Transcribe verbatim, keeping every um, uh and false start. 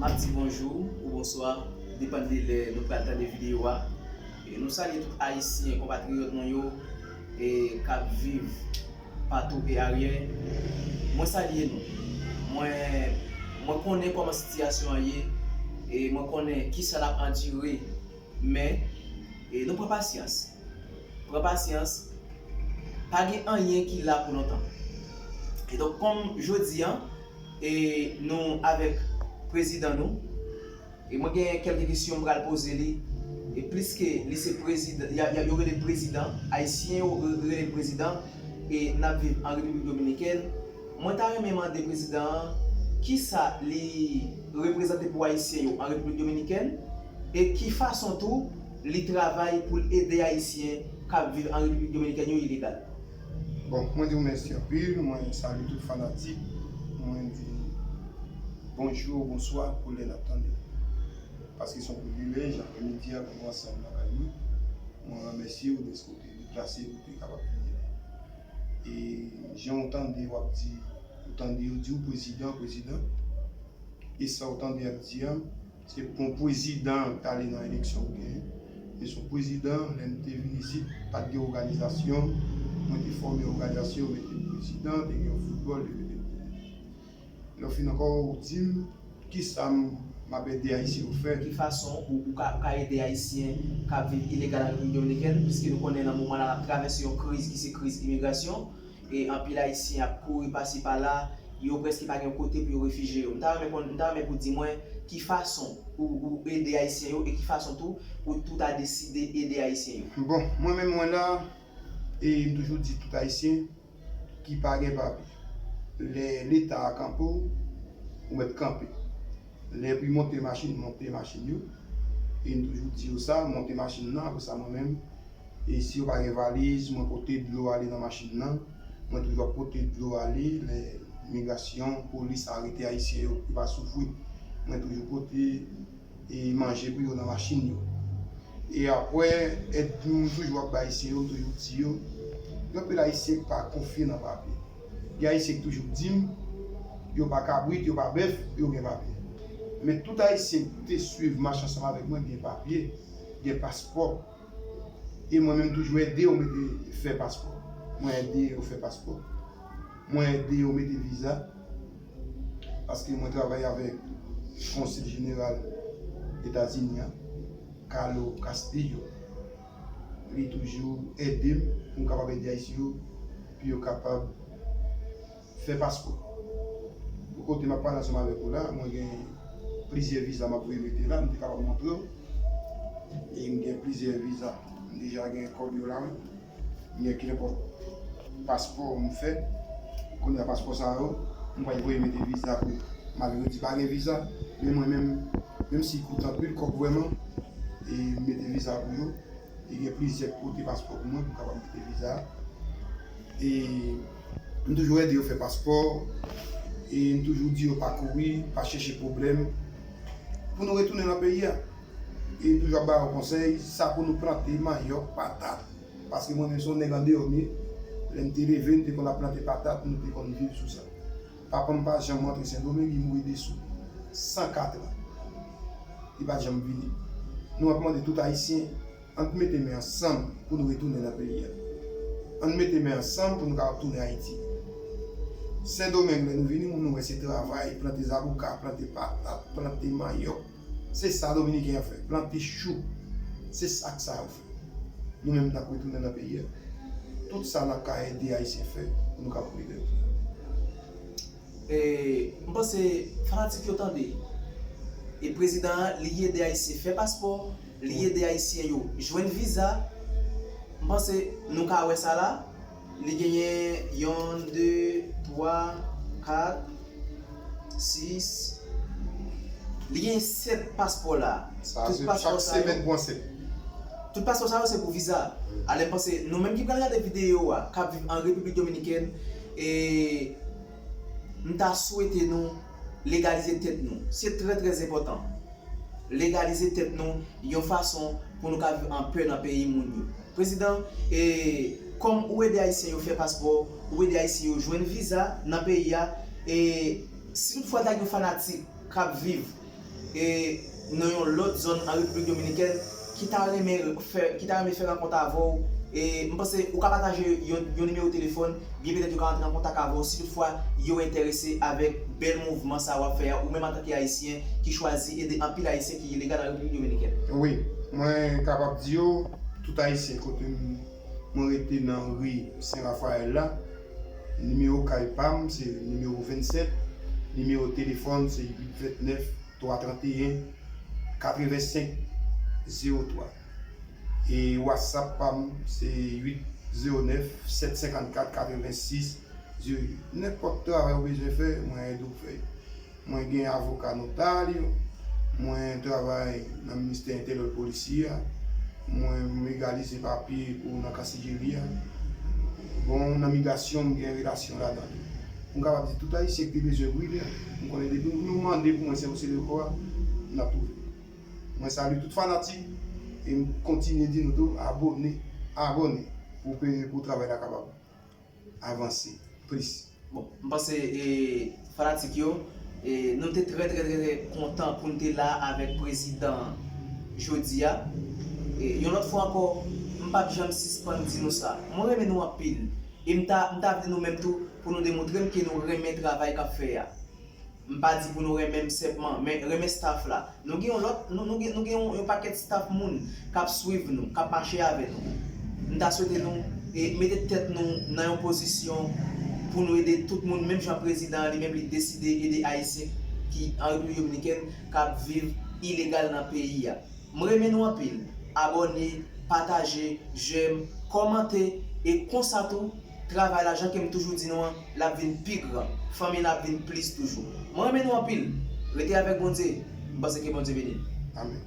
M ap di bonjou ou bonswa, depann de lè nou pral tande videyo a. E nou salye tout Ayisyen, konpatriyòt nou yo, e k ap viv patou e aryè. Mwen salye nou. Mwen, mwen konnen kòman sitiyasyon an ye, e mwen konnen kisa n ap andire, men, e nou pran pasyans. Pran pasyans. Pa gen anyen ki la pou lontan. E donk, kòm jodi a, e nou avèk prezidan nou, e mwen gen kèlke kesyon m pral poze li, e pliske li se prezidan, y a, y a, yo rele l prezidan, Ayisyen yo re- rele l prezidan, e n ap viv an Repiblik Dominikèn, mwen ta renmen mande prezidan an kisa li reprezante pou Ayisyen yo an Repiblik Dominikèn, e ki fason tou li travay pou l ede Ayisyen k ap viv an Repiblik Dominikèn yo ilegal. Bon, mwen di w mèsi anpil, mwen salye tout fanatik, mwen di bonjou, bonswa pou lè n ap tande. Paske se yon privilèj, aprèmidi a pou nou ansanm nan kay mwen. Mwen remèsye w dèske w te deplase pou w te kapab vini la. E jan w tande w ap di, ou tande yo di w prezidan, prezidan. E sa w tande y ap di a, se pou yon prezidan k t ale nan eleksyon ou genyen. Men se yon prezidan, lè m te vin isit, pa t gen òganizasyon. Mwen te fòme òganizasyon, yo mete m prezidan, te gen yon foutbòl, yo mete m prezidan. Lè w fin ankò, ou di m, kisa m ap ede Ayisyen yo fè? Ki fason ou, ou ka, ou ka ede Ayisyen k ap viv ilegal an Repiblik Dominikèn, piske nou konnen nan moman la n ap travèse yon kriz ki se kriz imigrasyon, e anpil Ayisyen ap kouri pasi pala, yo prèske pa gen kote pou yo refijye yo. M ta renmen konn, m ta renmen pou w di mwen ki fason ou, ou ede Ayisyen yo e ki fason tou ou tou ta deside ede Ayisyen yo. Bon, mwen menm mwen la, e m toujou di tout Ayisyen ki pa gen papye, lè Leta a kanpe w, ou mèt kanpe. Lè pou monte machin, monte machin yo. E m toujou di yo sa, monte machin nan, apre sa mwen menm, e si yo pa gen valiz, mwen pote dlo ale nan machin nan. Mwen toujou ap pote dlo ale, lè migrasyon, polis arete Ayisyen yo, yo pa soufri. Mwen toujou pote e manje pou yo nan machin yo. E apre, èd nou toujou ap bay Ayisyen yo, m toujou di yo, gen anpil Ayisyen ki pa konfye nan papye. Gen Ayisyen ki toujou di m, yo pa kabrit, yo pa bèf, yo gen papye. Men tout Ayisyen ki te swiv mache ansanm avèk mwen gen papye, gen paspò. E mwen menm toujou ede yo mete fè paspò. Mwen ede yo fè paspò. Mwen ede yo mete viza. Paske mwen travay avèk Konsil Jeneral Etazini an, Carlo Castillo. Li toujou ede m pou m kapab ede Ayisyen yo, pou yo kapab fè paspò. Pou kote m ap pale ansanm avèk ou la, mwen gen plizyè viza m ap voye mete la, m te kapab montre w. E m gen plizyè viza. M deja gen kòb yo la, wi. M gen kilòt paspò m fè. Kounye a paspò sa yo, m pral voye mete viza pou yo. Malgre yo di pa gen viza, men mwen menm, menm si koute anpil kòb vrèman, e m mete viza pou yo. E gen plizyè ki pote paspò pou mwen pou m kapab mete viza. E m toujou ede yo fè paspò. E m toujou di yo pa kouri, pa chèche pwoblèm. Pou nou retounen nan peyi a. E m toujou ap ba yo konsèy, sa pou nou plante, manyòk, patat. Paske mwen menm se yon nèg andeyò m ye. Lè m te leve, m te konn ap plante patat, nou te konn viv sou sa. Papa m pa janm rantre Sendomeng, li mouri de sou san katran. Li pa t janm vini. Nou ap mande tout Ayisyen, ann mete men ansanm pou nou retounen nan peyi a. Ann mete men ansanm pou nou kapab tounen Ayiti. Sendomeng, lè nou vini, moun nou wè se travay, plante zaboka, plante patat, plante manyòk. Se sa Dominiken an fè, plante chou. Se sa k sa yo fè. Nou menm n ap retounen nan peyi a. Tout sa n ap ka ede Ayisyen fè pou nou kapab ede yo. E, m panse fanatik yo tande. E prezidan an, li ede Ayisyen fè paspò, li ede Ayisyen yo jwenn viza. M panse nou ka wè sa la. Li genyen yonn, de, twa, kat, sis. Li genyen sèt paspò la. Sa se chak semèn pran sèt. Tout paspò sa yo se pou viza. Alè m panse nou menm ki pral gade videyo a, k ap viv an Repiblik Dominikèn, e m ta swete nou legalize tèt nou. Se trè, trè enpòtan. Legalize tèt nou yon fason pou nou ka viv an pè nan peyi moun yo. Prezidan, e, kòm ou ede Ayisyen yo fè paspò, ou ede Ayisyen yo jwenn viza nan peyi a, e si toutfwa ta gen yon fanatik k ap viv e nan yon lòt zòn an Repiblik Dominikèn ki ta renmen fè, ki ta renmen fè rankont avè w, e m panse ou ka pataje yon, yon nimewo telefòn, byen petèt yo ka rantre an kontak avè w si toutfwa yo enterese avèk bèl mouvman sa w ap fè a, ou menm antanke Ayisyen ki chwazi ede anpil Ayisyen ki ilegal an Repiblik Dominikèn. Wi, mwen kapab di yo, tout Ayisyen kote m, mwen rete nan ri Sen Rafayèl la, nimewo kay pa m se nimewo vennsèt, nimewo telefòn se uit vennèf twa tranteyen katrevensenk zewo twa. E WhatsApp pa m se uit zewo nèf sèt senkannkat katrevensis zewo uit. Nenpòt travay ou bezwen fè, mwen ede w fè. Mwen gen avoka notè yo, mwen travay nan ministè enteryè polisye a, mwen m egalize papye pou nan kanseleri a. Bon, nan migrasyon, m gen relasyon ladan tou. Pou m kapab di tout Ayisyen ki te bezwen brile, m konnen depi nou mande pou mwen se yon sele kò a, n ap twouve. Mwen salye tout fanatik e m kontinye di nou tou abòne, abòne pou pe-, pou travay la kapab avanse plis. Bon, m panse e, fanatik yo, e, nou te trè, trè, trè, trè kontan pou n te la avèk prezidan jodi a. E, yon lòt fwa ankò, m p ap janm sispann di nou sa. Mwen renmen nou anpil. E m ta, m ta vle nou menm tou pou nou demontre m ke nou renmen travay k ap fè a. M pa di pou nou renmen m senpman, men renmen staff la. Nou gen yon lòt, nou, nou gen, nou gen yon, yon pakèt staff moun k ap swiv nou, k ap mache avè nou. M ta swete nou e, mete tèt nou nan yon pozisyon pou nou ede tout moun, menm jan prezidan an li menm li deside ede Ayisyen ki an Repiblik Dominikèn k ap viv ilegal nan peyi a. Mwen renmen nou anpil. Abòne, pataje, jèm, kòmante, e konsa tou, travay la, jan ke m toujou di nou an, l ap vin pi gran. Fanmi l ap vin plis toujou. Mwen renmen nou anpil. Rete avèk Bondye. M panse ke Bondye beni n. Amèn.